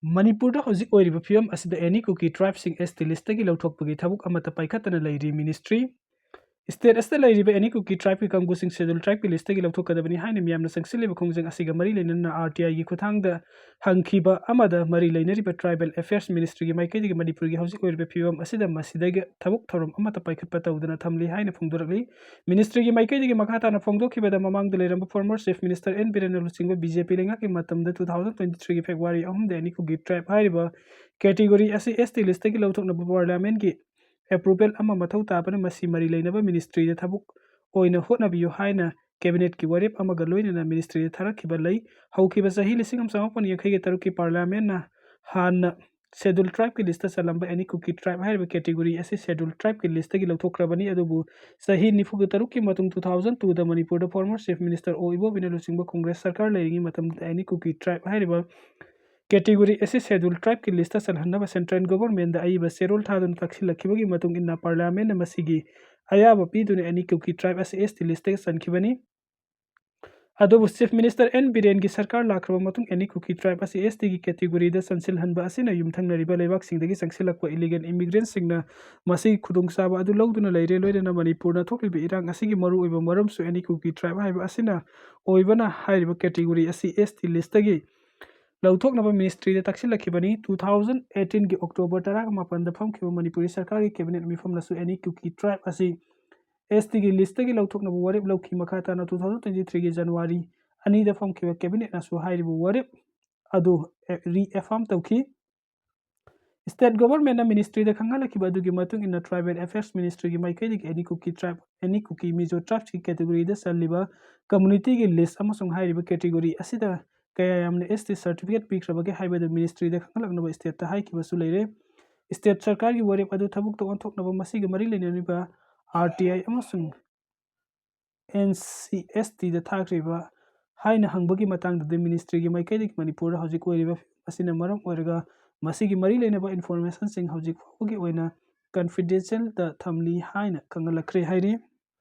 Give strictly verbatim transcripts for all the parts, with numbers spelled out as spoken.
ꯃꯅꯤꯄꯨꯔꯗ ꯍꯧꯖꯤꯛ ꯑꯣꯏꯔꯤꯕ ꯐꯤꯕꯝ ꯑꯁꯤꯗ ꯑꯦꯅꯤ ꯀꯨꯀꯤ ꯇ꯭ꯔꯥꯏꯕꯁꯤꯡ ꯑꯦꯁ ꯇꯤ ꯂꯤꯁꯇꯒꯤ ꯂꯧꯊꯣꯛꯄꯒꯤ ꯊꯕꯛ ꯑꯃꯠꯇ ꯄꯥꯏꯈꯠꯇꯅ ꯂꯩꯔꯤ ꯃꯤꯅꯤꯁꯇ꯭ꯔꯤ꯫ ꯁ꯭ꯇꯦꯠ ꯑꯁꯤꯗ ꯂꯩꯔꯤꯕ ꯑꯦꯅꯤ ꯀꯨꯀꯤ ꯇ꯭ꯔꯥꯏꯕꯀꯤ ꯀꯥꯡꯕꯨꯁꯤꯡ ꯁꯦꯗ꯭ꯌꯨꯜ ꯇ꯭ꯔꯥꯏꯕꯀꯤ ꯂꯤꯁꯇꯒꯤ ꯂꯧꯊꯣꯛꯀꯗꯕꯅꯤ ꯍꯥꯏꯅ ꯃꯤꯌꯥꯝꯅ ꯆꯪꯁꯤꯜꯂꯤꯕ ꯈꯣꯡꯖꯪ ꯑꯁꯤꯒ ꯃꯔꯤ ꯂꯩꯅꯅ ꯑꯥꯔ ꯇꯤ ꯑꯥꯏꯒꯤ ꯈꯨꯠꯊꯥꯡꯗ ꯍꯪꯈꯤꯕ ꯑꯃꯗ ꯃꯔꯤ ꯂꯩꯅꯔꯤꯕ ꯇ꯭ꯔꯥꯏꯕꯦꯜ ꯑꯦꯐꯤꯌꯔꯁ ꯃꯤꯅꯤꯁꯇ꯭ꯔꯤꯒꯤ ꯃꯥꯏꯀꯩꯗꯒꯤ ꯃꯅꯤꯄꯨꯔꯒꯤ ꯍꯧꯖꯤꯛ ꯑꯣꯏꯔꯤꯕ ꯐꯤꯕꯝ ꯑꯁꯤꯗ ꯃꯁꯤꯗꯒꯤ ꯊꯕꯛ ꯊꯧꯔꯝ ꯑꯃꯠꯇ ꯄꯥꯏꯈꯠꯄ ꯇꯧꯗꯅ ꯊꯝꯂꯤ ꯍꯥꯏꯅ ꯐꯣꯡꯗꯣꯔꯛꯂꯤ꯫ ꯃꯤꯅꯤꯁꯇ꯭ꯔꯤꯒꯤ ꯃꯥꯏꯀꯩꯗꯒꯤ ꯃꯈꯥ ꯇꯥꯅ ꯐꯣꯡꯗꯣꯛꯈꯤꯕꯗ ꯃꯃꯥꯡꯗ ꯂꯩꯔꯝꯕ ꯐꯣꯔꯃꯔ ꯆꯤꯐ ꯃꯤꯅꯤꯁꯇꯔ ꯑꯦꯟ ꯕꯤꯔꯦꯟꯅ ꯂꯨꯆꯤꯡꯕ ꯕꯤ ꯖꯦ ꯄꯤ ꯂꯩꯉꯥꯛꯀꯤ ꯃꯇꯝꯗ two thousand twenty threeꯒꯤ ꯐꯦꯕ꯭ꯔꯨꯋꯥꯔꯤ ꯑꯍꯨꯝꯗ ꯑꯦꯅꯤ ꯀꯨꯀꯤ ꯇ꯭ꯔꯥꯏꯕ ꯍꯥꯏꯔꯤꯕ ꯀꯦꯇꯦꯒꯣꯔꯤ ꯑꯁꯤ ꯑꯦꯁ ꯇꯤ ꯂꯤꯁꯇꯒꯤ ꯂꯧꯊꯣꯛꯅꯕ ꯄꯥꯔꯂꯤꯌꯥꯃꯦꯟꯒꯤ ꯑꯦꯄ꯭ꯔꯨꯚꯦꯜ ꯑꯃ ꯃꯊꯧ ꯇꯥꯕꯅ ꯃꯁꯤ ꯃꯔꯤ ꯂꯩꯅꯕ ꯃꯤꯅꯤꯁꯇ꯭ꯔꯤꯗ ꯊꯕꯛ ꯑꯣꯏꯅ ꯍꯣꯠꯅꯕꯤꯌꯨ ꯍꯥꯏꯅ ꯀꯦꯕꯤꯅꯦꯠꯀꯤ ꯋꯥꯔꯦꯞ ꯑꯃꯒ ꯂꯣꯏꯅꯅ ꯃꯤꯅꯤꯁꯇ꯭ꯔꯤꯗ ꯊꯥꯔꯛꯈꯤꯕ ꯂꯩ꯫ ꯍꯧꯈꯤꯕ ꯆꯍꯤ ꯂꯤꯁꯤꯡ ꯑꯃ ꯆꯥꯃꯥꯄꯟ ꯌꯥꯡꯈꯩꯒ ꯇꯔꯨꯛꯀꯤ ꯄꯥꯔꯂꯤꯌꯥꯃꯦꯟꯅ ꯍꯥꯟꯅ ꯁꯦꯗ꯭ꯌꯨꯜ ꯇ꯭ꯔꯥꯏꯕꯀꯤ ꯂꯤꯁꯇ ꯆꯜꯂꯝꯕ ꯑꯦꯅꯤ ꯀꯨꯀꯤ ꯇ꯭ꯔꯥꯏꯕ ꯍꯥꯏꯔꯤꯕ ꯀꯦꯇꯦꯒꯣꯔꯤ ꯑꯁꯤ ꯁꯦꯗ꯭ꯌꯨꯜ ꯇ꯭ꯔꯥꯏꯕꯀꯤ ꯂꯤꯁꯇꯒꯤ ꯂꯧꯊꯣꯛꯈ꯭ꯔꯕꯅꯤ꯫ ꯑꯗꯨꯕꯨ ꯆꯍꯤ ꯅꯤꯐꯨꯒ ꯇꯔꯨꯛꯀꯤ ꯃꯇꯨꯡ two thousand twoꯗ ꯃꯅꯤꯄꯨꯔꯗ ꯐꯣꯔꯃꯔ ꯆꯤꯐ ꯃꯤꯅꯤꯁꯇꯔ ꯑꯣ ꯏꯕꯣꯕꯤꯅ ꯂꯨꯆꯤꯡꯕ ꯀꯣꯡꯒ꯭ꯔꯦꯁ ꯁꯔꯀꯥꯔ ꯂꯩꯔꯤꯉꯩ ꯃꯇꯝꯗ ꯑꯦꯅꯤ ꯀꯨꯀꯤ ꯇ꯭ꯔꯥꯏꯕ ꯍꯥꯏꯔꯤꯕ ꯀꯦꯇꯦꯒꯣꯔꯤ ꯑꯁꯤ ꯁꯦꯗ꯭ꯌꯨꯜ ꯇ꯭ꯔꯥꯏꯕꯀꯤ ꯂꯤꯁꯇ ꯆꯜꯍꯟꯅꯕ ꯁꯦꯟꯇ꯭ꯔꯦꯜ ꯒꯣꯚꯔꯟꯃꯦꯟꯗ ꯑꯏꯕ ꯆꯦꯔꯣꯜ ꯊꯥꯗꯨꯅ ꯇꯛꯁꯤꯜꯂꯛꯈꯤꯕꯒꯤ ꯃꯇꯨꯡ ꯏꯟꯅ ꯄꯥꯔꯂꯤꯌꯥꯃꯦꯟꯅ ꯃꯁꯤꯒꯤ ꯑꯌꯥꯕ ꯄꯤꯗꯨꯅ ꯑꯦꯅꯤ ꯀꯨꯀꯤ ꯇ꯭ꯔꯥꯏꯕ ꯑꯁꯤ ꯑꯦꯁ ꯇꯤ ꯂꯤꯁꯇꯒ ꯆꯟꯈꯤꯕꯅꯤ꯫ ꯑꯗꯨꯕꯨ ꯆꯤꯐ ꯃꯤꯅꯤꯁꯇꯔ ꯑꯦꯟ ꯕꯤꯔꯦꯟꯒꯤ ꯁꯔꯀꯥꯔ ꯂꯥꯛꯈ꯭ꯔꯕ ꯃꯇꯨꯡ ꯑꯦꯅꯤ ꯀꯨꯀꯤ ꯇ꯭ꯔꯥꯏꯕ ꯑꯁꯤ ꯑꯦꯁ ꯇꯤꯒꯤ ꯀꯦꯇꯦꯒꯣꯔꯤꯗ ꯆꯟꯁꯤꯜꯍꯟꯕ ꯑꯁꯤꯅ ꯌꯨꯝꯊꯪꯅꯔꯤꯕ ꯂꯩꯕꯥꯛꯁꯤꯡꯗꯒꯤ ꯆꯪꯁꯤꯜꯂꯛꯄ ꯏꯂꯤꯒꯦꯜ ꯏꯃꯤꯒ꯭ꯔꯦꯟꯠꯁꯤꯡꯅ ꯃꯁꯤꯒꯤ ꯈꯨꯗꯣꯡꯆꯥꯕ ꯑꯗꯨ ꯂꯧꯗꯨꯅ ꯂꯩꯔꯦ꯫ ꯂꯣꯏꯅꯅ ꯃꯅꯤꯄꯨꯔꯗ ꯊꯣꯛꯂꯤꯕ ꯏꯔꯥꯡ ꯑꯁꯤꯒꯤ ꯃꯔꯨꯑꯣꯏꯕ ꯃꯔꯝꯁꯨ ꯑꯦꯅꯤ ꯀꯨꯀꯤ ꯇ꯭ꯔꯥꯏꯕ ꯍꯥꯏꯕ ꯑꯁꯤꯅ ꯑꯣꯏꯕꯅ ꯍꯥꯏꯔꯤꯕ ꯀꯦꯇꯦꯒꯣꯔꯤ ꯑꯁꯤ ꯑꯦꯁ ꯇꯤ ꯂꯤꯁꯇꯒꯤ ꯂꯧꯊꯣꯛꯅꯕ ꯃꯤꯅꯤꯁꯇ꯭ꯔꯤꯗ ꯇꯛꯁꯤꯜꯂꯛꯈꯤꯕꯅꯤ꯫ Two thousand eighteenꯒꯤ ꯑꯣꯛꯇꯣꯕꯔ ꯇꯔꯥꯒ ꯃꯥꯄꯟꯗ ꯐꯝꯈꯤꯕ ꯃꯅꯤꯄꯨꯔꯤ ꯁꯔꯀꯥꯔꯒꯤ ꯀꯦꯕꯤꯅꯦꯠ ꯃꯤꯐꯝꯅꯁꯨ ꯑꯦꯅꯤ ꯀꯨꯀꯤ ꯇ꯭ꯔꯥꯏꯕ ꯑꯁꯤ ꯑꯦꯁ ꯇꯤꯒꯤ ꯂꯤꯁꯇꯒꯤ ꯂꯧꯊꯣꯛꯅꯕ ꯋꯥꯔꯦꯞ ꯂꯧꯈꯤ꯫ ꯃꯈꯥ ꯇꯥꯅ two thousand twenty threeꯒꯤ ꯖꯅꯋꯥꯔꯤ ꯑꯅꯤꯗ ꯐꯝꯈꯤꯕ ꯀꯦꯕꯤꯅꯦꯠꯅꯁꯨ ꯍꯥꯏꯔꯤꯕ ꯋꯥꯔꯦꯞ ꯑꯗꯨ ꯔꯤꯑꯦꯐꯥꯔꯝ ꯇꯧꯈꯤ꯫ ꯁ꯭ꯇꯦꯠ ꯒꯣꯚꯔꯟꯃꯦꯟꯠꯅ ꯃꯤꯅꯤꯁꯇ꯭ꯔꯤꯗ ꯈꯪꯍꯜꯂꯛꯈꯤꯕ ꯑꯗꯨꯒꯤ ꯃꯇꯨꯡ ꯏꯟꯅ ꯇ꯭ꯔꯥꯏꯕꯦꯜ ꯑꯦꯐꯤꯌꯔꯁ ꯃꯤꯅꯤꯁꯇ꯭ꯔꯤꯒꯤ ꯃꯥꯏꯀꯩꯗꯒꯤ ꯑꯦꯅꯤ ꯀꯨꯀꯤ ꯇ꯭ꯔꯥꯏꯕ, ꯑꯦꯅꯤ ꯀꯨꯀꯤ ꯃꯤꯖꯣ ꯇ꯭ꯔꯥꯏꯕꯁꯀꯤ ꯀꯦꯇꯦꯒꯣꯔꯤꯗ ꯆꯜꯂꯤꯕ ꯀꯝꯃ꯭ꯌꯨꯅꯤꯇꯤꯒꯤ ꯂꯤꯁ ꯑꯃꯁꯨꯡ ꯍꯥꯏꯔꯤꯕ ꯀꯦꯇꯦꯒꯣꯔꯤ ꯑꯁꯤꯗ ꯀꯌꯥ ꯌꯥꯝꯅ ꯑꯦꯁ ꯇꯤ ꯁꯔꯇꯤꯐꯤꯀꯦꯠ ꯄꯤꯈ꯭ꯔꯕꯒꯦ ꯍꯥꯏꯕꯗꯨ ꯃꯤꯅꯤꯁꯇ꯭ꯔꯤꯗ ꯈꯪꯍꯜꯂꯛꯅꯕ ꯁ꯭ꯇꯦꯠꯇ ꯍꯥꯏꯈꯤꯕꯁꯨ ꯂꯩꯔꯦ꯫ ꯁ꯭ꯇꯦꯠ ꯁꯔꯀꯥꯔꯒꯤ ꯋꯥꯔꯦꯞ ꯑꯗꯨ ꯊꯕꯛꯇ ꯑꯣꯟꯊꯣꯛꯅꯕ ꯃꯁꯤꯒ ꯃꯔꯤ ꯂꯩꯅꯔꯤꯕ ꯑꯥꯔ ꯇꯤ ꯑꯥꯏ ꯑꯃꯁꯨꯡ ꯑꯦꯟ ꯁꯤ ꯑꯦꯁ ꯇꯤꯗ ꯊꯥꯈ꯭ꯔꯤꯕ ꯍꯥꯏꯅ ꯍꯪꯕꯒꯤ ꯃꯇꯥꯡꯗꯗꯤ ꯃꯤꯅꯤꯁꯇ꯭ꯔꯤꯒꯤ ꯃꯥꯏꯀꯩꯗꯒꯤ ꯃꯅꯤꯄꯨꯔꯗ ꯍꯧꯖꯤꯛ ꯑꯣꯏꯔꯤꯕ ꯐꯤꯕꯝ ꯑꯁꯤꯅ ꯃꯔꯝ ꯑꯣꯏꯔꯒ ꯃꯁꯤꯒꯤ ꯃꯔꯤ ꯂꯩꯅꯕ ꯏꯟꯐꯣꯔꯃꯦꯁꯟꯁꯤꯡ ꯍꯧꯖꯤꯛ ꯐꯥꯎꯕꯒꯤ ꯑꯣꯏꯅ ꯀꯟꯐꯤꯗꯦꯟꯁꯤꯌꯦꯜꯗ ꯊꯝꯂꯤ ꯍꯥꯏꯅ ꯈꯪꯍꯜꯂꯛꯈ꯭ꯔꯦ ꯍꯥꯏꯔꯤ꯫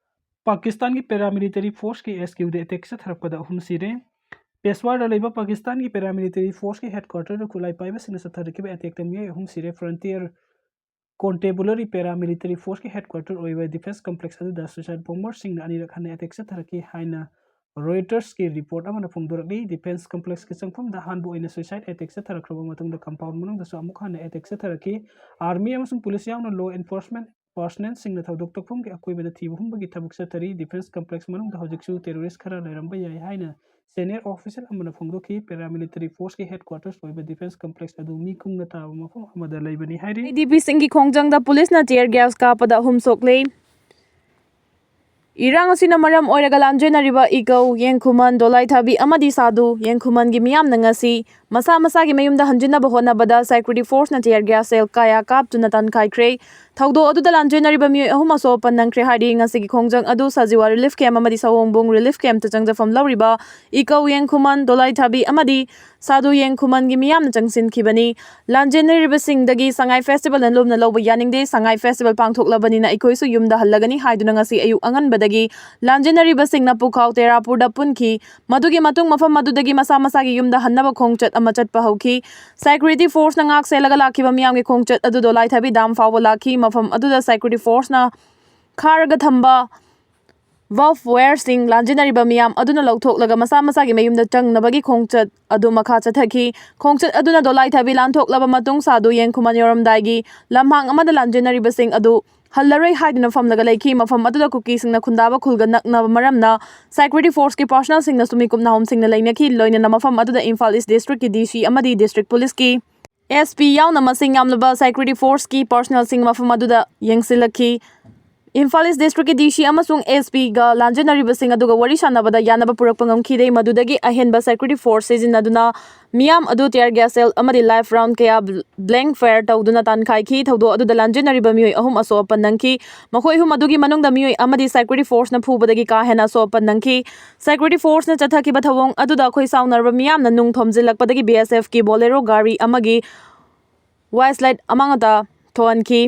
ꯄꯥꯀꯤꯁꯇꯥꯟꯒꯤ ꯄꯦꯔꯥꯃꯤꯂꯤꯇꯔꯤ ꯐꯣꯔꯁꯀꯤ ꯑꯦꯁ ꯀ꯭ꯌꯨꯗ ꯑꯦꯇꯦꯛ ꯆꯠꯊꯔꯛꯄꯗ ꯑꯍꯨꯝ ꯁꯤꯔꯦ꯫ ꯄꯦꯁꯋꯥꯔꯗ ꯂꯩꯕ ꯄꯥꯀꯤꯁꯇꯥꯟꯒꯤ ꯄꯦꯔꯥꯃꯤꯂꯤꯇꯔꯤ ꯐꯣꯔꯁꯀꯤ ꯍꯦꯗꯀ꯭ꯋꯥꯇꯔꯗ ꯈꯨꯠꯂꯥꯏ ꯄꯥꯏꯕꯁꯤꯡꯅ ꯆꯠꯊꯔꯛꯈꯤꯕ ꯑꯦꯇꯦꯛꯇ ꯃꯤꯑꯣꯏ ꯑꯍꯨꯝ ꯁꯤꯔꯦ꯫ ꯐ꯭ꯔꯟꯇꯤꯌꯔ ꯀꯣꯟꯇꯦꯕꯨꯂꯔꯤ ꯄꯦꯔꯥꯃꯤꯂꯤꯇꯔꯤ ꯐꯣꯔꯁꯀꯤ ꯍꯦꯗꯀ꯭ꯋꯥꯇꯔ ꯑꯣꯏꯕ ꯗꯤꯐꯦꯟꯁ ꯀꯝꯄ꯭ꯂꯦꯛꯁ ꯑꯗꯨꯗ ꯁꯨꯏꯁꯥꯏꯠ ꯕꯣꯝꯕꯔꯁꯤꯡꯅ ꯑꯅꯤꯔꯛ ꯍꯟꯅ ꯑꯦꯇꯦꯛ ꯆꯠꯊꯔꯛꯈꯤ ꯍꯥꯏꯅ ꯔꯣꯏꯇꯔꯁꯀꯤ ꯔꯤꯄꯣꯔꯠ ꯑꯃꯅ ꯐꯣꯡꯗꯣꯔꯛꯂꯤ꯫ ꯗꯤꯐꯦꯟꯁ ꯀꯝꯄ꯭ꯂꯦꯛꯁꯀꯤ ꯆꯪꯐꯝꯗ ꯑꯍꯥꯟꯕ ꯑꯣꯏꯅ ꯁꯨꯏꯁꯥꯏꯠ ꯑꯦꯇꯦꯛ ꯆꯠꯊꯔꯛꯈ꯭ꯔꯕ ꯃꯇꯨꯡꯗ ꯀꯝꯄꯥꯎꯟ ꯃꯅꯨꯡꯗꯁꯨ ꯑꯃꯨꯛ ꯍꯟꯅ ꯑꯦꯇꯦꯛ ꯆꯠꯊꯔꯛꯈꯤ꯫ ꯑꯥꯔꯃꯤ ꯑꯃꯁꯨꯡ ꯄꯨꯂꯤꯁ ꯌꯥꯎꯅ ꯂꯣ ꯑꯦꯟꯐꯣꯔꯁꯃꯦꯟ ꯄꯥꯔꯁꯅꯦꯜꯁꯤꯡꯅ ꯊꯧꯗꯣꯛ ꯊꯣꯛꯐꯝꯒꯤ ꯑꯀꯣꯏꯕꯗ ꯊꯤꯕ ꯍꯨꯝꯕꯒꯤ ꯊꯕꯛ ꯆꯠꯊꯔꯤ꯫ ꯗꯤꯐꯦꯟꯁ ꯀꯝꯄ꯭ꯂꯦꯛꯁ ꯃꯅꯨꯡꯗ ꯍꯧꯖꯤꯛꯁꯨ ꯇꯦꯔꯣꯔꯤꯁ ꯈꯔ ꯂꯩꯔꯝꯕ ꯌꯥꯏ ꯍꯥꯏꯅ ꯁꯦꯅꯤꯌꯔ ꯑꯣꯐꯤꯁꯤꯌꯦꯜ ꯑꯃꯅ ꯐꯣꯡꯗꯣꯛꯈꯤ꯫ ꯄꯦꯔꯥꯃꯤꯂꯤꯇꯔꯤ ꯐꯣꯔꯁꯀꯤ ꯍꯦꯗꯀ꯭ꯋꯥꯇꯔꯁ ꯑꯣꯏꯕ ꯗꯤꯐꯦꯟꯁ ꯀꯝꯄ꯭ꯂꯦꯛꯁ ꯑꯗꯨ ꯃꯤ ꯀꯨꯡꯅ ꯇꯥꯕ ꯃꯐꯝ ꯑꯃꯗ ꯂꯩꯕꯅꯤ ꯍꯥꯏꯔꯤ꯫ ꯑꯥꯏ ꯗꯤ ꯄꯤꯁꯤꯡꯒꯤ ꯈꯣꯡꯖꯪꯗ ꯄꯨꯂꯤꯁꯅ ꯇꯤꯌꯔ ꯒ꯭ꯌꯥꯁ ꯀꯥꯞꯄꯗ ꯑꯍꯨꯝ ꯁꯣꯛꯂꯦ꯫ ꯏꯔꯥꯡ ꯑꯁꯤꯅ ꯃꯔꯝ ꯑꯣꯏꯔꯒ ꯂꯥꯟꯖꯦꯟꯅꯔꯤꯕ ꯏꯀꯧ, ꯌꯦꯡꯈꯨꯃꯟ, ꯗꯣꯂꯥꯏꯊꯥꯕꯤ ꯑꯃꯗꯤ ꯁꯥꯗꯨ ꯌꯦꯡꯈꯨꯃꯟꯒꯤ ꯃꯤꯌꯥꯝꯅ ꯉꯁꯤ ꯃꯁꯥ ꯃꯁꯥꯒꯤ ꯃꯌꯨꯝꯗ ꯍꯟꯖꯤꯟꯅꯕ ꯍꯣꯠꯅꯕꯗ ꯁꯦꯀ꯭ꯌꯨꯔꯤꯇꯤ ꯐꯣꯔꯁꯅ ꯇꯤꯌꯔ ꯒ꯭ꯌꯥꯁ ꯁꯦꯜ ꯀꯌꯥ ꯀꯥꯞꯇꯨꯅ ꯇꯥꯟꯈꯥꯏꯈ꯭ꯔꯦ꯫ ꯊꯧꯗꯣꯛ ꯑꯗꯨꯗ ꯂꯥꯟꯖꯦꯟꯅꯔꯤꯕ ꯃꯤꯑꯣꯏ ꯑꯍꯨꯝ ꯑꯁꯣꯛ ꯑꯄꯟ ꯅꯪꯈ꯭ꯔꯦ ꯍꯥꯏꯔꯤ꯫ ꯉꯁꯤꯒꯤ ꯈꯣꯡꯖꯪ ꯑꯗꯨ ꯁꯖꯤꯋꯥ ꯔꯤꯂꯤꯐ ꯀꯦꯝꯞ ꯑꯃꯗꯤ ꯁꯑꯣꯡꯕꯨꯡ ꯔꯤꯂꯤꯐ ꯀꯦꯝꯞꯇ ꯆꯪꯖꯐꯝ ꯂꯧꯔꯤꯕ ꯏꯀꯧ, ꯌꯦꯡꯈꯨꯃꯟ, ꯗꯣꯂꯥꯏꯊꯥꯕꯤ ꯑꯃꯗꯤ ꯁꯥꯗꯨ ꯌꯦꯡꯈꯨꯃꯟꯒꯤ ꯃꯤꯌꯥꯝꯅ ꯆꯪꯁꯤꯟꯈꯤꯕꯅꯤ꯫ ꯂꯥꯟꯖꯦꯟꯅꯔꯤꯕꯁꯤꯡꯗꯒꯤ ꯁꯉꯥꯏ ꯐꯦꯁꯇꯤꯚꯦꯜꯅ ꯂꯨꯝꯅ ꯂꯧꯕ ꯌꯥꯅꯤꯡꯗꯦ, ꯁꯉꯥꯏ ꯐꯦꯁꯇꯤꯚꯦꯜ ꯄꯥꯡꯊꯣꯛꯂꯕꯅꯤꯅ ꯑꯩꯈꯣꯏꯁꯨ ꯌꯨꯝꯗ ꯍꯜꯂꯒꯅꯤ ꯍꯥꯏꯗꯨꯅ ꯉꯁꯤ ꯑꯌꯨꯛ ꯑꯉꯟꯕꯗꯒꯤ ꯂꯥꯟꯖꯦꯟꯅꯔꯤꯕꯁꯤꯡꯅ ꯄꯨꯈꯥꯎ ꯇꯦꯔꯥꯄꯨꯔꯗ ꯄꯨꯟꯈꯤ꯫ ꯃꯗꯨꯒꯤ ꯃꯇꯨꯡ ꯃꯐꯝ ꯑꯗꯨꯗꯒꯤ ꯃꯁꯥ ꯃꯁꯥꯒꯤ ꯌꯨꯝꯗ ꯍꯟꯅꯕ ꯈꯣꯡꯆꯠ ꯑꯃ ꯆꯠꯄ ꯍꯧꯈꯤ꯫ ꯁꯦꯀ꯭ꯌꯨꯔꯤꯇꯤ ꯐꯣꯔꯁꯅ ꯉꯥꯛ ꯁꯦꯜꯂꯒ ꯂꯥꯛꯈꯤꯕ ꯃꯤꯌꯥꯝꯒꯤ ꯈꯣꯡꯆꯠ ꯑꯗꯨ ꯗꯣꯂꯥꯏꯊꯥꯕꯤ ꯗꯥꯝ ꯐꯥꯎꯕ ꯂꯥꯛꯈꯤ꯫ ꯃꯐꯝ ꯑꯗꯨꯗ ꯁꯦꯀ꯭ꯌꯨꯔꯤꯇꯤ ꯐꯣꯔꯁꯅ ꯈꯥꯔꯒ ꯊꯝꯕ ꯕꯥꯔꯕ ꯋꯥꯌꯔꯁꯤꯡ ꯂꯥꯟꯖꯦꯟꯅꯔꯤꯕ ꯃꯤꯌꯥꯝ ꯑꯗꯨꯅ ꯂꯧꯊꯣꯛꯂꯒ ꯃꯁꯥ ꯃꯁꯥꯒꯤ ꯃꯌꯨꯝꯗ ꯆꯪꯅꯕꯒꯤ ꯈꯣꯡꯆꯠ ꯑꯗꯨ ꯃꯈꯥ ꯆꯠꯊꯈꯤ꯫ ꯈꯣꯡꯆꯠ ꯑꯗꯨꯅ ꯗꯣꯂꯥꯏꯊꯥꯕꯤ ꯂꯥꯟꯊꯣꯛꯂꯕ ꯃꯇꯨꯡ ꯁꯥꯗꯨ ꯌꯦꯡꯈꯨꯃꯟ ꯌꯧꯔꯝꯗꯥꯏꯒꯤ ꯂꯝꯍꯥꯡ ꯑꯃꯗ ꯂꯥꯟꯖꯦꯟꯅꯔꯤꯕꯁꯤꯡ ꯑꯗꯨ ꯍꯜꯂꯔꯣꯏ ꯍꯥꯏꯗꯨꯅ ꯐꯝꯂꯒ ꯂꯩꯈꯤ꯫ ꯃꯐꯝ ꯑꯗꯨꯗ ꯀꯨꯀꯤꯁꯤꯡꯅ ꯈꯨꯟꯗꯥꯕ ꯈꯨꯜꯒ ꯅꯛꯅꯕ ꯃꯔꯝꯅ ꯁꯦꯀ꯭ꯌꯨꯔꯤꯇꯤ ꯐꯣꯔꯁꯀꯤ ꯄꯥꯔꯁꯅꯦꯜꯁꯤꯡꯅꯁꯨ ꯃꯤꯀꯨꯞ ꯅꯥꯍꯨꯝꯁꯤꯡꯅ ꯂꯩꯅꯈꯤ꯫ ꯂꯣꯏꯅꯅ ꯃꯐꯝ ꯑꯗꯨꯗ ꯏꯝꯐꯥꯜ ꯏꯁ ꯗꯤꯁꯇ꯭ꯔꯤꯛꯀꯤ ꯗꯤ ꯁꯤ ꯑꯃꯗꯤ ꯗꯤꯁꯇ꯭ꯔꯤꯛ ꯄꯨꯂꯤꯁꯀꯤ ꯑꯦꯁ ꯄꯤ ꯌꯥꯎꯅ ꯃꯁꯤꯡ ꯌꯥꯝꯂꯕ ꯁꯦꯀ꯭ꯌꯨꯔꯤꯇꯤ ꯐꯣꯔꯁꯀꯤ ꯄꯥꯔꯁꯅꯦꯜꯁꯤꯡ ꯃꯐꯝ ꯑꯗꯨꯗ ꯌꯦꯡꯁꯤꯜꯂꯛꯈꯤ꯫ ꯏꯝꯐꯥꯜ ꯏꯁ ꯗꯤꯁꯇ꯭ꯔꯤꯛꯀꯤ ꯗꯤ ꯁꯤ ꯑꯃꯁꯨꯡ ꯑꯦꯁ ꯄꯤꯒ ꯂꯥꯟꯖꯦꯟꯅꯔꯤꯕꯁꯤꯡ ꯑꯗꯨꯒ ꯋꯥꯔꯤ ꯁꯥꯟꯅꯕꯗ ꯌꯥꯅꯕ ꯄꯨꯔꯛꯄ ꯉꯝꯈꯤꯗꯦ꯫ ꯃꯗꯨꯗꯒꯤ ꯑꯍꯦꯟꯕ ꯁꯦꯀ꯭ꯌꯨꯔꯤꯇꯤ ꯐꯣꯔꯁ ꯁꯤꯖꯤꯟꯅꯗꯨꯅ ꯃꯤꯌꯥꯝ ꯑꯗꯨ ꯇꯤꯌꯔ ꯒ꯭ꯌꯥꯁ ꯁꯦꯜ ꯑꯃꯗꯤ ꯂꯥꯏꯐ ꯔꯥꯎꯟ ꯀꯌꯥ ꯕ꯭ꯂꯦꯡ ꯐꯥꯌꯔ ꯇꯧꯗꯨꯅ ꯇꯥꯟꯈꯥꯏꯈꯤ꯫ ꯊꯧꯗꯣꯛ ꯑꯗꯨꯗ ꯂꯥꯟꯖꯦꯟꯅꯔꯤꯕ ꯃꯤꯑꯣꯏ ꯑꯍꯨꯝ ꯑꯁꯣꯛ ꯑꯄꯟ ꯅꯪꯈꯤ꯫ ꯃꯈꯣꯏ ꯑꯍꯨꯝ ꯑꯗꯨꯒꯤ ꯃꯅꯨꯡꯗ ꯃꯤꯑꯣꯏ ꯑꯃꯗꯤ ꯁꯦꯀ꯭ꯌꯨꯔꯤꯇꯤ ꯐꯣꯔꯁꯅ ꯐꯨꯕꯗꯒꯤ ꯀꯥ ꯍꯦꯟꯅ ꯑꯁꯣꯛ ꯑꯄꯟ ꯅꯪꯈꯤ꯫ ꯁꯦꯀ꯭ꯌꯨꯔꯤꯇꯤ ꯐꯣꯔꯁꯅ ꯆꯠꯊꯈꯤꯕ ꯊꯧꯑꯣꯡ ꯑꯗꯨꯗ ꯈꯣꯏ ꯁꯥꯎꯅꯔꯕ ꯃꯤꯌꯥꯝꯅ ꯅꯨꯡ ꯊꯣꯝꯖꯤꯜꯂꯛꯄꯗꯒꯤ ꯕꯤ ꯑꯦꯁ ꯑꯦꯐꯀꯤ ꯕꯣꯂꯦꯔꯣ ꯒꯥꯔꯤ ꯑꯃꯒꯤ ꯋꯥꯏꯁ ꯂꯥꯏꯠ ꯑꯃꯥꯡ ꯑꯇꯥ ꯊꯣꯛꯍꯟꯈꯤ꯫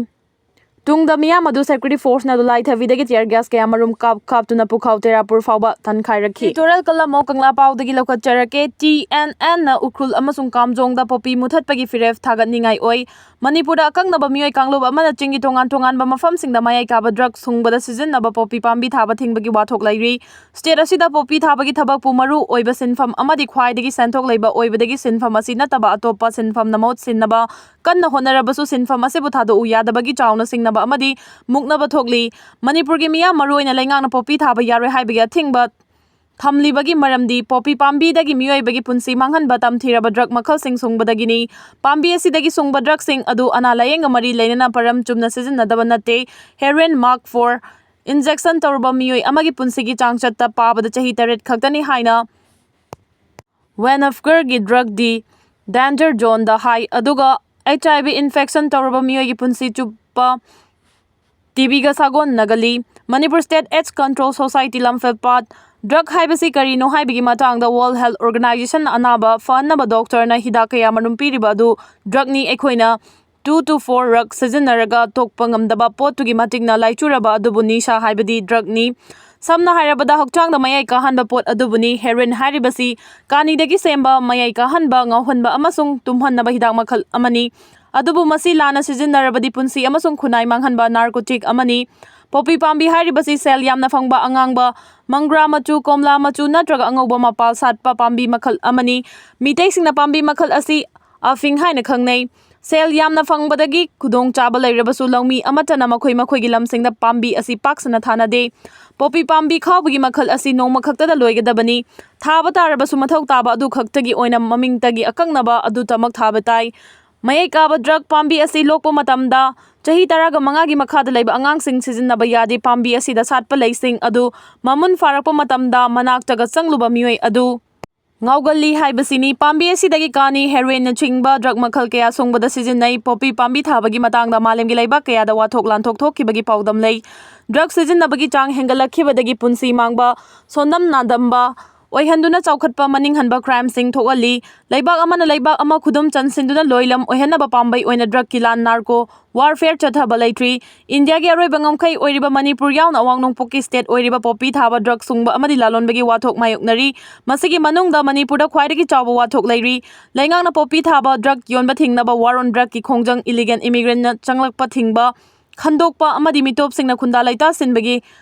ꯇꯨꯡꯗ ꯃꯤꯌꯥꯝ ꯑꯗꯨ security forceꯅ ꯗꯣꯂꯥꯏ ꯊꯥꯕꯤꯗꯒꯤ tear gas ꯀꯌꯥ ꯃꯔꯨꯝ ꯀꯥꯞ ꯀꯥꯞꯇꯨꯅ ꯄꯨꯈꯥꯎ ꯇꯦꯔꯥꯄꯨꯔ ꯐꯥꯎꯕ ꯇꯥꯟꯈꯥꯏꯔꯛꯈꯤ꯫ Editorial ꯀꯂꯝ ꯑꯣ ꯀꯪꯂꯥ ꯄꯥꯎꯗꯒꯤ ꯂꯧꯈꯠꯆꯔꯛꯀꯦ꯫ T N Nꯅ ꯎꯈ꯭ꯔꯨꯜ ꯑꯃꯁꯨꯡ ꯀꯥꯝꯖꯣꯡꯗ ꯄꯣꯄꯤ ꯃꯨꯊꯠꯄꯒꯤ ꯐꯤꯔꯦꯞ ꯊꯥꯒꯠꯅꯤꯡꯉꯥꯏ ꯑꯣꯏ꯫ ꯃꯅꯤꯄꯨꯔꯗ ꯑꯀꯛꯅꯕ ꯃꯤꯑꯣꯏ ꯀꯥꯡꯂꯨꯞ ꯑꯃꯅ ꯆꯤꯡꯒꯤ ꯇꯣꯉꯥꯟ ꯇꯣꯉꯥꯟꯕ ꯃꯐꯝꯁꯤꯡꯗ ꯃꯌꯥꯏ ꯀꯥꯕ drug ꯁꯨꯡꯕꯗ ꯁꯤꯖꯤꯟꯅꯕ ꯄꯣꯄꯤ ꯄꯥꯝꯕꯤ ꯊꯥꯕ ꯊꯤꯡꯕꯒꯤ ꯋꯥꯊꯣꯛ ꯂꯩꯔꯤ꯫ State ꯑꯁꯤꯗ ꯄꯣꯄꯤ ꯊꯥꯕꯒꯤ ꯊꯕꯛꯄꯨ ꯃꯔꯨ ꯑꯣꯏꯕ ꯁꯤꯟꯐꯝ ꯑꯃꯗꯤ ꯈ꯭ꯋꯥꯏꯗꯒꯤ ꯁꯦꯟꯊꯣꯛ ꯂꯩꯕ ꯑꯣꯏꯕꯗꯒꯤ ꯁꯤꯟꯐꯝ ꯑꯁꯤ ꯅꯠꯇꯕ ꯑꯇꯣꯞꯄ ꯁꯤꯟꯐꯝꯅ ꯃꯍꯨꯠ ꯁꯤꯟꯅꯕ ꯀꯟꯅ ꯍꯣꯠꯅꯔꯕꯁꯨ ꯁꯤꯟꯐꯝ ꯑꯁꯤꯕꯨ ꯊꯥꯗꯣꯛꯎ ꯌꯥꯗꯕꯒꯤ ꯆꯥꯎꯅ ꯁꯤꯡꯅꯕ ꯑꯃꯗꯤ ꯃꯨꯛꯅꯕ ꯊꯣꯛꯂꯤ꯫ ꯃꯅꯤꯄꯨꯔꯒꯤ ꯃꯤꯌꯥꯝ ꯃꯔꯨꯑꯣꯏꯅ ꯂꯩꯉꯥꯛꯅ ꯄꯣꯄꯤ ꯊꯥꯕ ꯌꯥꯔꯣꯏ ꯍꯥꯏꯕꯒꯤ ꯑꯊꯤꯡꯕ ꯊꯝꯂꯤꯕꯒꯤ ꯃꯔꯝꯗꯤ ꯄꯣꯄꯤ ꯄꯥꯝꯕꯤꯗꯒꯤ ꯃꯤꯑꯣꯏꯕꯒꯤ ꯄꯨꯟꯁꯤ ꯃꯥꯡꯍꯟꯕ ꯇꯝꯊꯤꯔꯕ drug ꯃꯈꯜꯁꯤꯡ ꯁꯨꯡꯕꯗꯒꯤꯅꯤ꯫ ꯄꯥꯝꯕꯤ ꯑꯁꯤꯗꯒꯤ ꯁꯨꯡꯕ drugꯁꯤꯡ ꯑꯗꯨ ꯑꯅꯥ ꯂꯥꯌꯦꯡꯒ ꯃꯔꯤ ꯂꯩꯅꯅ ꯄꯔꯝ ꯆꯨꯝꯅ ꯁꯤꯖꯤꯟꯅꯗꯕ ꯅꯠꯇꯦ꯫ Heroin mark four injection ꯇꯧꯔꯕ ꯃꯤꯑꯣꯏ ꯑꯃꯒꯤ ꯄꯨꯟꯁꯤꯒꯤ ꯆꯥꯡꯆꯠꯇ ꯄꯥꯕꯗ ꯆꯍꯤ ꯇꯔꯦꯠ ꯈꯛꯇꯅꯤ ꯍꯥꯏꯅ ꯋꯦꯅꯐꯒꯔꯒꯤ drugꯗꯤ danger zoneꯗ ꯍꯥꯏ, ꯑꯗꯨꯒ HIV infection ꯇꯧꯔꯕ ꯃꯤꯑꯣꯏꯒꯤ ꯄꯨꯟꯁꯤ ꯆꯨꯞꯄ TBꯒ ꯁꯥꯒꯣꯟꯅꯒꯜꯂꯤ꯫ Manipur State AIDS Control Society ꯂꯝꯐꯦꯜꯄꯥꯠ꯫ Drug ꯍꯥꯏꯕꯁꯤ ꯀꯔꯤꯅꯣ ꯍꯥꯏꯕꯒꯤ ꯃꯇꯥꯡꯗ World Health Organization ꯑꯅꯥꯕ ꯐꯍꯟꯅꯕ doctorꯅ ꯍꯤꯗꯥꯛ ꯀꯌꯥ ꯃꯔꯨꯝ ꯄꯤꯔꯤꯕ ꯑꯗꯨ drugꯅꯤ꯫ ꯑꯩꯈꯣꯏꯅ two to four ꯔꯛ ꯁꯤꯖꯤꯟꯅꯔꯒ ꯇꯣꯛꯄ ꯉꯝꯗꯕ ꯄꯣꯠꯇꯨꯒꯤ ꯃꯇꯤꯛꯅ ꯂꯥꯏꯆꯨꯔꯕ ꯑꯗꯨꯕꯨ ꯅꯤꯁꯥ ꯍꯥꯏꯕꯗꯤ drugꯅꯤ꯫ ꯁꯝꯅ ꯍꯥꯏꯔꯕꯗ, ꯍꯛꯆꯥꯡꯗ ꯃꯌꯥꯏ ꯀꯥꯍꯟꯕ ꯄꯣꯠ ꯑꯗꯨꯕꯨꯅꯤ꯫ Heroin ꯍꯥꯏꯔꯤꯕꯁꯤ ꯀꯥꯅꯤꯗꯒꯤ ꯁꯦꯝꯕ, ꯃꯌꯥꯏ ꯀꯥꯍꯟꯕ, ꯉꯥꯎꯍꯟꯕ ꯑꯃꯁꯨꯡ ꯇꯨꯝꯍꯟꯅꯕ ꯍꯤꯗꯥꯛ ꯃꯈꯜ ꯑꯃꯅꯤ꯫ ꯑꯗꯨꯕꯨ ꯃꯁꯤ ꯂꯥꯟꯅ ꯁꯤꯖꯤꯟꯅꯔꯕꯗꯤ ꯄꯨꯟꯁꯤ ꯑꯃꯁꯨꯡ ꯈꯨꯟꯅꯥꯏ ꯃꯥꯡꯍꯟꯕ narcotic ꯑꯃꯅꯤ꯫ ꯄꯣꯄꯤ ꯄꯥꯝꯕꯤ ꯍꯥꯏꯔꯤꯕꯁꯤ ꯁꯦꯜ ꯌꯥꯝꯅ ꯐꯪꯕ, ꯑꯉꯥꯡꯕ, ꯃꯪꯒ꯭ꯔꯥ ꯃꯆꯨ, ꯀꯣꯝꯂꯥ ꯃꯆꯨ ꯅꯠꯇ꯭ꯔꯒ ꯑꯉꯧꯕ ꯃꯄꯥꯜ ꯁꯥꯠꯄ ꯄꯥꯝꯕꯤ ꯃꯈꯜ ꯑꯃꯅꯤ꯫ ꯃꯤꯇꯩꯁꯤꯡꯅ ꯄꯥꯝꯕꯤ ꯃꯈꯜ ꯑꯁꯤ ꯑꯐꯤꯡ ꯍꯥꯏꯅ ꯈꯪꯅꯩ꯫ ꯁꯦꯜ ꯌꯥꯝꯅ ꯐꯪꯕꯗꯒꯤ ꯈꯨꯗꯣꯡꯆꯥꯕ ꯂꯩꯔꯕꯁꯨ ꯂꯧꯃꯤ ꯑꯃꯠꯇꯅ ꯃꯈꯣꯏ ꯃꯈꯣꯏꯒꯤ ꯂꯝꯁꯤꯡꯗ ꯄꯥꯝꯕꯤ ꯑꯁꯤ ꯄꯥꯛ ꯁꯟꯅ ꯊꯥꯅꯗꯦ꯫ ꯄꯣꯄꯤ ꯄꯥꯝꯕꯤ ꯈꯥꯎꯕꯒꯤ ꯃꯈꯜ ꯑꯁꯤ ꯅꯣꯡꯃ ꯈꯛꯇꯗ ꯂꯣꯏꯒꯗꯕꯅꯤ꯫ ꯊꯥꯕ ꯇꯥꯔꯕꯁꯨ ꯃꯊꯧ ꯇꯥꯕ ꯑꯗꯨ ꯈꯛꯇꯒꯤ ꯑꯣꯏꯅ ꯃꯃꯤꯡꯇꯒꯤ ꯑꯀꯛꯅꯕ ꯑꯗꯨꯇꯃꯛ ꯊꯥꯕ ꯇꯥꯏ꯫ ꯃꯌꯥꯏ ꯀꯥꯕ drug ꯄꯥꯝꯕꯤ ꯑꯁꯤ ꯂꯣꯛꯄ ꯃꯇꯝꯗ ꯆꯍꯤ ꯇꯔꯥꯒ ꯃꯉꯥꯒꯤ ꯃꯈꯥꯗ ꯂꯩꯕ ꯑꯉꯥꯡꯁꯤꯡ ꯁꯤꯖꯤꯟꯅꯕ ꯌꯥꯗꯦ꯫ ꯄꯥꯝꯕꯤ ꯑꯁꯤꯗ ꯁꯥꯠꯄ ꯂꯩꯁꯤꯡ ꯑꯗꯨ ꯃꯃꯨꯟ ꯐꯥꯔꯛꯄ ꯃꯇꯝꯗ ꯃꯅꯥꯛꯇꯒ ꯆꯪꯂꯨꯕ ꯃꯤꯑꯣꯏ ꯑꯗꯨ ꯉꯥꯎꯒꯜꯂꯤ ꯍꯥꯏꯕꯁꯤꯅꯤ꯫ ꯄꯥꯝꯕꯤ ꯑꯁꯤꯗꯒꯤ ꯀꯥꯅꯤ, heroinꯅꯆꯤꯡꯕ drug ꯃꯈꯜ ꯀꯌꯥ ꯁꯨꯡꯕꯗ ꯁꯤꯖꯤꯟꯅꯩ꯫ ꯄꯣꯄꯤ ꯄꯥꯝꯕꯤ ꯊꯥꯕꯒꯤ ꯃꯇꯥꯡꯗ ꯃꯥꯂꯦꯝꯒꯤ ꯂꯩꯕꯥꯛ ꯀꯌꯥꯗ ꯋꯥꯊꯣꯛ ꯂꯥꯟꯊꯣꯛ ꯊꯣꯛꯈꯤꯕꯒꯤ ꯄꯥꯎꯗꯝ ꯂꯩ꯫ Drug ꯁꯤꯖꯤꯟꯅꯕꯒꯤ ꯆꯥꯡ ꯍꯦꯟꯒꯠꯂꯛꯈꯤꯕꯗꯒꯤ ꯄꯨꯟꯁꯤ ꯃꯥꯡꯕ, ꯁꯣꯟꯗꯝ ꯅꯥꯗꯝꯕ, ꯑꯣꯏꯍꯟꯗꯨꯅ ꯆꯥꯎꯈꯠꯄ ꯃꯅꯤꯡꯍꯟꯕ crimeꯁꯤꯡ ꯊꯣꯛꯍꯜꯂꯤ꯫ ꯂꯩꯕꯥꯛ ꯑꯃꯅ ꯂꯩꯕꯥꯛ ꯑꯃ ꯈꯨꯗꯨꯝ ꯆꯟꯁꯤꯟꯗꯨꯅ ꯂꯣꯏꯂꯝ ꯑꯣꯏꯍꯟꯅꯕ ꯄꯥꯝꯕꯩ ꯑꯣꯏꯅ drugꯀꯤ ꯂꯥꯟ narco warfare ꯆꯠꯊꯕ ꯂꯩꯇ꯭ꯔꯤ꯫ ꯏꯟꯗꯤꯌꯥꯒꯤ ꯑꯔꯣꯏꯕ ꯉꯝꯈꯩ ꯑꯣꯏꯔꯤꯕ ꯃꯅꯤꯄꯨꯔ ꯌꯥꯎꯅ ꯑꯋꯥꯡ ꯅꯣꯡꯄꯣꯛꯀꯤ state ꯑꯣꯏꯔꯤꯕ poppy ꯊꯥꯕ drug ꯁꯨꯡꯕ ꯑꯃꯗꯤ ꯂꯥꯂꯣꯟꯕꯒꯤ ꯋꯥꯊꯣꯛ ꯃꯥꯌꯣꯛꯅꯔꯤ꯫ ꯃꯁꯤꯒꯤ ꯃꯅꯨꯡꯗ ꯃꯅꯤꯄꯨꯔꯗ ꯈ꯭ꯋꯥꯏꯗꯒꯤ ꯆꯥꯎꯕ ꯋꯥꯊꯣꯛ ꯂꯩꯔꯤ꯫ ꯂꯩꯉꯥꯛꯅ poppy ꯊꯥꯕ drug ꯌꯣꯟꯕ ꯊꯤꯡꯅꯕ war on drugꯀꯤ ꯈꯣꯡꯖꯪ, illegal immigrantꯅ ꯆꯪꯂꯛꯄ ꯊꯤꯡꯕ, ꯈꯟꯗꯣꯛꯄ ꯑꯃꯗꯤ ꯃꯤꯇꯣꯞꯁꯤꯡꯅ ꯈꯨꯟꯗꯥ ꯂꯩꯇꯥꯁꯤꯟꯕꯒꯤ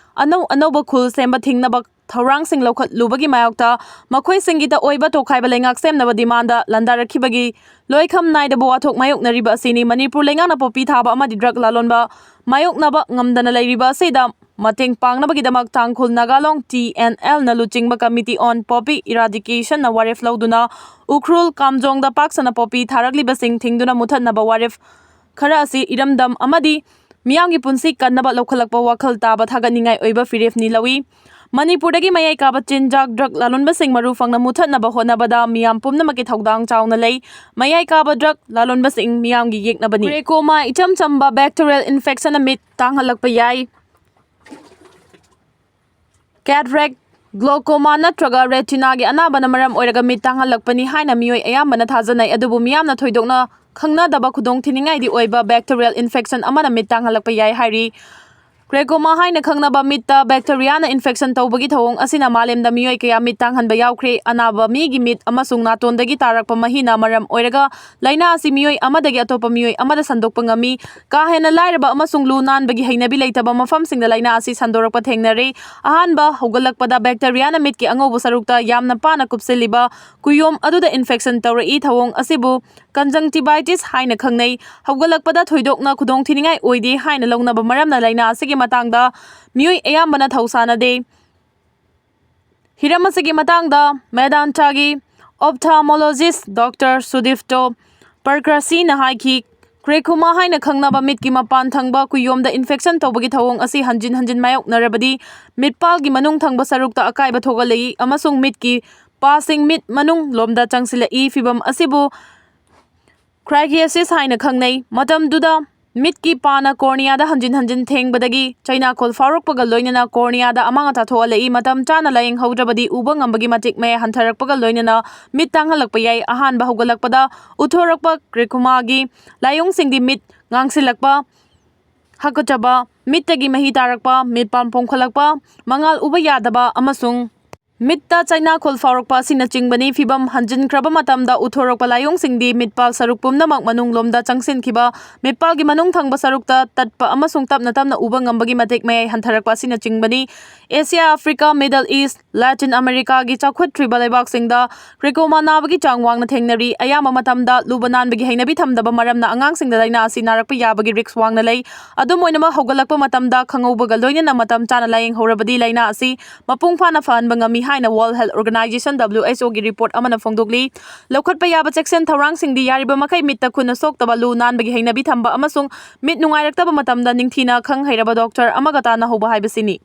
ꯑꯅꯧ ꯑꯅꯧꯕ ꯈꯨꯜ ꯁꯦꯝꯕ ꯊꯤꯡꯅꯕ ꯊꯧꯔꯥꯡꯁꯤꯡ ꯂꯧꯈꯠꯂꯨꯕꯒꯤ ꯃꯥꯌꯣꯛꯇ ꯃꯈꯣꯏꯁꯤꯡꯒꯤꯗ ꯑꯣꯏꯕ ꯇꯣꯈꯥꯏꯕ ꯂꯩꯉꯥꯛ ꯁꯦꯝꯅꯕ demandꯗ ꯂꯥꯟꯗꯥꯔꯛꯈꯤꯕꯒꯤ ꯂꯣꯏꯈꯝ ꯅꯥꯏꯗꯕ ꯋꯥꯊꯣꯛ ꯃꯥꯌꯣꯛꯅꯔꯤꯕ ꯑꯁꯤꯅꯤ꯫ ꯃꯅꯤꯄꯨꯔ ꯂꯩꯉꯥꯛꯅ poppy ꯊꯥꯕ ꯑꯃꯗꯤ drug ꯂꯥꯂꯣꯟꯕ ꯃꯥꯌꯣꯛꯅꯕ ꯉꯝꯗꯅ ꯂꯩꯔꯤꯕ ꯑꯁꯤꯗ ꯃꯇꯦꯡ ꯄꯥꯡꯅꯕꯒꯤꯗꯃꯛ ꯇꯥꯡꯈꯨꯜ ꯅꯥꯒꯥꯂꯣꯡ TNLꯅ ꯂꯨꯆꯤꯡꯕ Committee on Poppy Eradicationꯅ ꯋꯥꯔꯦꯞ ꯂꯧꯗꯨꯅ ꯎꯈ꯭ꯔꯨꯜ ꯀꯥꯝꯖꯣꯡꯗ ꯄꯥꯛ ꯁꯟꯅ poppy ꯊꯥꯔꯛꯂꯤꯕꯁꯤꯡ ꯊꯤꯡꯗꯨꯅ ꯃꯨꯊꯠꯅꯕ ꯋꯥꯔꯦꯞ ꯈꯔ ꯑꯁꯤ ꯏꯔꯝꯗꯝ ꯑꯃꯗꯤ ꯃꯤꯌꯥꯝꯒꯤ ꯄꯨꯟꯁꯤ ꯀꯟꯅꯕ ꯂꯧꯈꯠꯂꯛꯄ ꯋꯥꯈꯜ ꯇꯥꯕ ꯊꯥꯒꯠꯅꯤꯡꯉꯥꯏ ꯑꯣꯏꯕ ꯐꯤꯔꯦꯞꯅꯤ ꯂꯧꯏ꯫ ꯃꯅꯤꯄꯨꯔꯗꯒꯤ ꯃꯌꯥꯏ ꯀꯥꯕ ꯆꯤꯟꯖꯥꯛ drug ꯂꯥꯂꯣꯟꯕꯁꯤꯡ ꯃꯔꯨ ꯐꯪꯅ ꯃꯨꯊꯠꯅꯕ ꯍꯣꯠꯅꯕꯗ ꯃꯤꯌꯥꯝ ꯄꯨꯝꯅꯃꯛꯀꯤ ꯊꯧꯗꯥꯡ ꯆꯥꯎꯅ ꯂꯩ꯫ ꯃꯌꯥꯏ ꯀꯥꯕ drug ꯂꯥꯂꯣꯟꯕꯁꯤꯡ ꯃꯤꯌꯥꯝꯒꯤ ꯌꯦꯛꯅꯕꯅꯤ꯫ Glaucoma ꯏꯆꯝ ꯆꯝꯕ bacterial infectionꯅ ꯃꯤꯠ ꯇꯥꯡꯍꯜꯂꯛꯄ ꯌꯥꯏ꯫ Cataract, glaucoma ꯅꯠꯇ꯭ꯔꯒ retinaꯒꯤ ꯑꯅꯥꯕꯅ ꯃꯔꯝ ꯑꯣꯏꯔꯒ ꯃꯤꯠ ꯇꯥꯡꯍꯜꯂꯛꯄꯅꯤ ꯍꯥꯏꯅ ꯃꯤꯑꯣꯏ ꯑꯌꯥꯝꯕꯅ ꯊꯥꯖꯅꯩ, ꯑꯗꯨꯕꯨ ꯃꯤꯌꯥꯝꯅ ꯊꯣꯏꯗꯣꯛꯅ ꯈꯪꯅꯗꯕ ꯈꯨꯗꯣꯡꯊꯤꯅꯤꯡꯉꯥꯏꯗꯤ ꯑꯣꯏꯕ bacterial infection ꯑꯃꯅ ꯃꯤꯠ ꯇꯥꯡꯍꯜꯂꯛꯄ ꯌꯥꯏ ꯍꯥꯏꯔꯤ꯫ Glaucoma ꯍꯥꯏꯅ ꯈꯪꯅꯕ ꯃꯤꯠꯇ bacteriaꯅ infection ꯇꯧꯕꯒꯤ ꯊꯧꯑꯣꯡ ꯑꯁꯤꯅ ꯃꯥꯂꯦꯝꯗ ꯃꯤꯑꯣꯏ ꯀꯌꯥ ꯃꯤꯠ ꯇꯥꯡꯍꯟꯕ ꯌꯥꯎꯈ꯭ꯔꯦ꯫ ꯑꯅꯥꯕ ꯃꯤꯒꯤ ꯃꯤꯠ ꯑꯃꯁꯨꯡ ꯅꯥꯇꯣꯟꯗꯒꯤ ꯇꯥꯔꯛꯄ ꯃꯍꯤꯅ ꯃꯔꯝ ꯑꯣꯏꯔꯒ ꯂꯥꯏꯅꯥ ꯑꯁꯤ ꯃꯤꯑꯣꯏ ꯑꯃꯗꯒꯤ ꯑꯇꯣꯞꯄ ꯃꯤꯑꯣꯏ ꯑꯃꯗ ꯁꯟꯗꯣꯛꯄ ꯉꯝꯃꯤ꯫ ꯀꯥ ꯍꯦꯟꯅ ꯂꯥꯏꯔꯕ ꯑꯃꯁꯨꯡ ꯂꯨ ꯅꯥꯟꯕꯒꯤ ꯍꯩꯅꯕꯤ ꯂꯩꯇꯕ ꯃꯐꯝꯁꯤꯡꯗ ꯂꯥꯏꯅꯥ ꯑꯁꯤ ꯁꯟꯗꯣꯔꯛꯄ ꯊꯦꯡꯅꯔꯤ꯫ ꯑꯍꯥꯟꯕ ꯍꯧꯒꯠꯂꯛꯄꯗ bacteriaꯅ ꯃꯤꯠꯀꯤ ꯑꯉꯧꯕ ꯁꯔꯨꯛꯇ ꯌꯥꯝꯅ ꯄꯥꯅ ꯀꯨꯞꯁꯤꯜꯂꯤꯕ ꯀꯨꯌꯣꯝ ꯑꯗꯨꯗ infection ꯇꯧꯔꯛꯏ꯫ ꯊꯧꯑꯣꯡ ꯑꯁꯤꯕꯨ conjunctivitis ꯍꯥꯏꯅ ꯈꯪꯅꯩ꯫ ꯍꯧꯒꯠꯂꯛꯄꯗ ꯊꯣꯏꯗꯣꯛꯅ ꯈꯨꯗꯣꯡꯊꯤꯅꯤꯡꯉꯥꯏ ꯑꯣꯏꯗꯦ ꯍꯥꯏꯅ ꯂꯧꯅꯕ ꯃꯔꯝꯅ ꯂꯥꯏꯅꯥ ꯑꯁꯤꯒꯤ ꯃꯇꯥꯡꯗ ꯃꯤꯑꯣꯏ ꯑꯌꯥꯝꯕꯅ ꯊꯧꯁꯥꯅꯗꯦ꯫ ꯍꯤꯔꯝ ꯑꯁꯤꯒꯤ ꯃꯇꯥꯡꯗ ꯃꯦꯗꯥꯟꯇꯥꯒꯤ ophthalmologist Doctor Sudipto Parkrasina ꯍꯥꯏꯈꯤ, glaucoma ꯍꯥꯏꯅ ꯈꯪꯅꯕ ꯃꯤꯠꯀꯤ ꯃꯄꯥꯟ ꯊꯪꯕ ꯀꯨꯌꯣꯝꯗ infection ꯇꯧꯕꯒꯤ ꯊꯧꯑꯣꯡ ꯑꯁꯤ ꯍꯟꯖꯤꯟ ꯍꯟꯖꯤꯟ ꯃꯥꯌꯣꯛꯅꯔꯕꯗꯤ ꯃꯤꯠꯄꯥꯜꯒꯤ ꯃꯅꯨꯡ ꯊꯪꯕ ꯁꯔꯨꯛꯇ ꯑꯀꯥꯏꯕ ꯊꯣꯛꯍꯜꯂꯛꯏ ꯑꯃꯁꯨꯡ ꯃꯤꯠꯀꯤ ꯄꯥꯁꯤꯡ ꯃꯤꯠ ꯃꯅꯨꯡ ꯂꯣꯝꯗ ꯆꯪꯁꯤꯜꯂꯛꯏ꯫ ꯐꯤꯚꯝ ꯑꯁꯤꯕꯨ crichiasis ꯍꯥꯏꯅ ꯈꯪꯅꯩ꯫ ꯃꯇꯝꯗꯨꯗ ꯃꯤꯠꯀꯤ ꯄꯥꯅ ꯀꯣꯔꯅꯤꯌꯥꯗ ꯍꯟꯖꯤꯟ ꯍꯟꯖꯤꯟ ꯊꯦꯡꯕꯗꯒꯤ ꯆꯩꯅꯥꯈꯣꯜ ꯐꯥꯎꯔꯛꯄꯒ ꯂꯣꯏꯅꯅ ꯀꯣꯔꯅꯤꯌꯥꯗ ꯑꯃꯥꯡ ꯑꯇꯥ ꯊꯣꯛꯍꯜꯂꯛꯏ꯫ ꯃꯇꯝ ꯆꯥꯅ ꯂꯥꯌꯦꯡꯍꯧꯗ꯭ꯔꯕꯗꯤ ꯎꯕ ꯉꯝꯕꯒꯤ ꯃꯇꯤꯛ ꯃꯌꯥꯏ ꯍꯟꯊꯔꯛꯄꯒ ꯂꯣꯏꯅꯅ ꯃꯤꯠ ꯇꯥꯡꯍꯜꯂꯛꯄ ꯌꯥꯏ꯫ ꯑꯍꯥꯟꯕ ꯍꯧꯒꯠꯂꯛꯄꯗ ꯎꯠꯊꯣꯔꯛꯄ ꯒ꯭ꯂꯣꯀꯣꯃꯥꯒꯤ ꯂꯥꯏꯑꯣꯡꯁꯤꯡꯗꯤ ꯃꯤꯠ ꯉꯥꯡꯁꯤꯜꯂꯛꯄ, ꯍꯥꯀꯠꯆꯕ, ꯃꯤꯠꯇꯒꯤ ꯃꯍꯤ ꯇꯥꯔꯛꯄ, ꯃꯤꯠ ꯄꯥꯝ ꯄꯣꯝꯈꯠꯂꯛꯄ, ꯃꯉꯥꯜ ꯎꯕ ꯌꯥꯗꯕ ꯑꯃꯁꯨꯡ ꯃꯤꯠꯇ ꯆꯩꯅꯥꯈꯣꯜ ꯐꯥꯎꯔꯛꯄ ꯑꯁꯤꯅꯆꯤꯡꯕꯅꯤ꯫ ꯐꯤꯚꯝ ꯍꯟꯖꯤꯟꯈ꯭ꯔꯕ ꯃꯇꯝꯗ ꯎꯠꯊꯣꯔꯛꯄ ꯂꯥꯏꯑꯣꯡꯁꯤꯡꯗꯤ ꯃꯤꯠꯄꯥꯜ ꯁꯔꯨꯛ ꯄꯨꯝꯅꯃꯛ ꯃꯅꯨꯡꯂꯣꯝꯗ ꯆꯪꯁꯤꯟꯈꯤꯕ, ꯃꯤꯠꯄꯥꯜꯒꯤ ꯃꯅꯨꯡ ꯊꯪꯕ ꯁꯔꯨꯛꯇ ꯇꯠꯄ ꯑꯃꯁꯨꯡ ꯇꯞꯅ ꯇꯞꯅ ꯎꯕ ꯉꯝꯕꯒꯤ ꯃꯇꯤꯛ ꯃꯌꯥꯏ ꯍꯟꯊꯔꯛꯄ ꯑꯁꯤꯅꯆꯤꯡꯕꯅꯤ꯫ Asia, Africa, middle east, Latin ꯑꯃꯦꯔꯤꯀꯥꯒꯤ ꯆꯥꯎꯈꯠꯇ꯭ꯔꯤꯕ ꯂꯩꯕꯥꯛꯁꯤꯡꯗ ꯒ꯭ꯂꯣꯀꯣꯃꯥ ꯅꯥꯕꯒꯤ ꯆꯥꯡ ꯋꯥꯡꯅ ꯊꯦꯡꯅꯔꯤ꯫ ꯑꯌꯥꯝꯕ ꯃꯇꯝꯗ ꯂꯨꯕ ꯅꯥꯟꯕꯒꯤ ꯍꯩꯅꯕꯤ ꯊꯝꯗꯕ ꯃꯔꯝꯅ ꯑꯉꯥꯡꯁꯤꯡꯗ ꯂꯥꯏꯅꯥ ꯑꯁꯤ ꯅꯥꯔꯛꯄ ꯌꯥꯕꯒꯤ ꯔꯤꯁ꯭ꯛ ꯋꯥꯡꯅ ꯂꯩ꯫ ꯑꯗꯨꯝ ꯑꯣꯏꯅꯃꯛ, ꯍꯧꯒꯠꯂꯛꯄ ꯃꯇꯝꯗ ꯈꯪꯍꯧꯕꯒ ꯂꯣꯏꯅꯅ ꯃꯇꯝ ꯆꯥꯅ ꯂꯥꯌꯦꯡꯍꯧꯔꯕꯗꯤ ꯂꯥꯏꯅꯥ ꯑꯁꯤ ꯃꯄꯨꯡ ꯐꯥꯅ ꯐꯍꯟꯕ ꯉꯝꯃꯤ ꯍꯥꯏꯅ World Health Organization, W H O, ꯒꯤ ꯔꯤꯄꯣꯔꯠ ꯑꯃꯅ ꯐꯣꯡꯗꯣꯛꯂꯤ꯫ ꯂꯧꯈꯠꯄ ꯌꯥꯕ ꯆꯦꯛꯁꯤꯟ ꯊꯧꯔꯥꯡꯁꯤꯡꯗꯤ ꯌꯥꯔꯤꯕ ꯃꯈꯩ ꯃꯤꯠꯇ ꯈꯨꯠꯅ ꯁꯣꯛꯇꯕ, ꯂꯨ ꯅꯥꯟꯕꯒꯤ ꯍꯩꯅꯕꯤ ꯊꯝꯕ ꯑꯃꯁꯨꯡ ꯃꯤꯠ ꯅꯨꯡꯉꯥꯏꯔꯛꯇꯕ ꯃꯇꯝꯗ ꯅꯤꯡꯊꯤꯅ ꯈꯪ ꯍꯩꯔꯕ ꯗꯣꯛꯇꯔ ꯑꯃꯒ ꯇꯥꯟꯅꯍꯧꯕ ꯍꯥꯏꯕꯁꯤꯅꯤ꯫